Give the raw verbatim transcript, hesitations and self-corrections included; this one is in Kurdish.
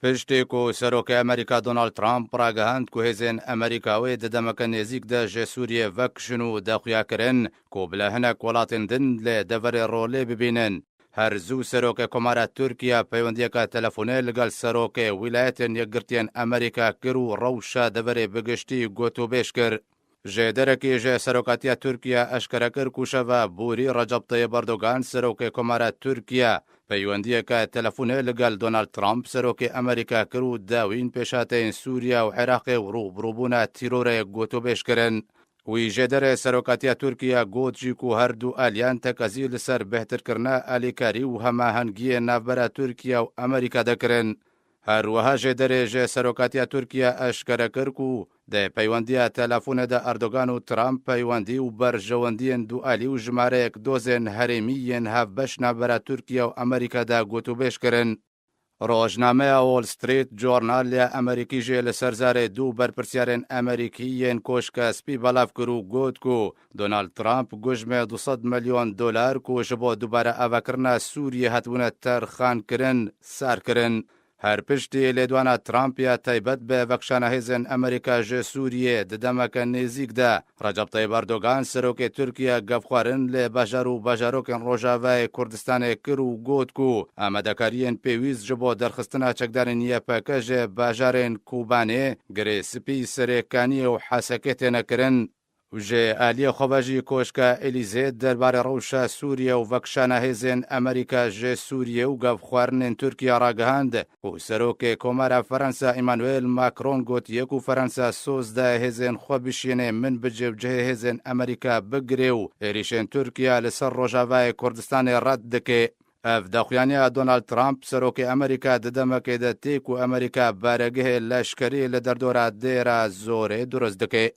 Piştî ku Serokê Amerîka Donald Trump ragihand ku hêzên Amerîka wê di demeke nêzîk de ji Sûriyê vekişin û daxuya kirin ku bila hinek welatên din li deverê rolê bibînin, her zû Serokê Komara Tirkiye peywendiyeke telefonê li gel Serokê Wîlayetên Yekgirtiyên Amerîka kir û rewşa deverê bi giştî gotûbêj kir. Jêderekî ji Serokatiya Tirkiye eşkere kir ku şeva borî Recep Tayyip Erdogan, Serokê Komara Tirkiye, peywendiyeke telefonê li gel Donald Trump, Serokê Amerîka, kir û dawîn pêşhateyên Sûriye û Iraqê û rûbirûbûna tîrorê gotûbêj kirin. Wî jêderê Serokatiya Tirkiye got jî ku her du aliyan tekezî li ser bêhtirkirina alîkarî û hemahengiyê navbera Tirkiye û Amerîka de kirin. Her wiha jêderê ji Serokatiya Tirkiye eşkere kir ku di peywendiya telefonê de Erdogan û Trump peywendî û berjewendiyên dualî û jimareyek dozên herêmî yên hevbeş navbera Tirkiye û Amerîka de gotûbêj kirin. Rojnameya Wall Street Journal ya Amerîkî jî li ser zarê du berpirsiyarên Amerîkî yên Koşka Spî belav kir û got ku Donald Trump gujmê du sed milyon dolar ku ji bo dubare avakirina Sûriyê hatibûne terxan kirin, sar kirin. Her piştî lêdwana Trump ya taybet bi vekişana hêzên Amerîka ji Sûriyê di demeke nêzîk de, Recep Tayyip Erdogan, serokê Tirkiye, gevxwarin li bajar û bajarokên Rojavayê Kurdistanê kir û got ku amadekariyên pêwîst ji bo derxistina çekdarên Y P G ji bajarên Kobanê, Girê Spî, Serê Kaniyê û Hesekê têne kirin. Û ji aliyê xwe ve jî Koşka Elîzê derbarê rewşa Sûriye û vekişana hêzên Amerîka ji Sûriye û gavxwarinên Tirkiye ragihand û Serokê Komara Fransa Emmanuel Macron gotiye ku Fransa soz daye hêzên xwe bişînê min bi cêvcihê hêzên Amerîka bigirê û êrîşên Tirkiye li ser Rojavayê Kurdistanê red dike. Ev daxuyaniya Donald Trump, serokê Amerîka, di demekê de tê ku Amerîka baregihê leşkerî li derdora Dêra Zorê durust dike.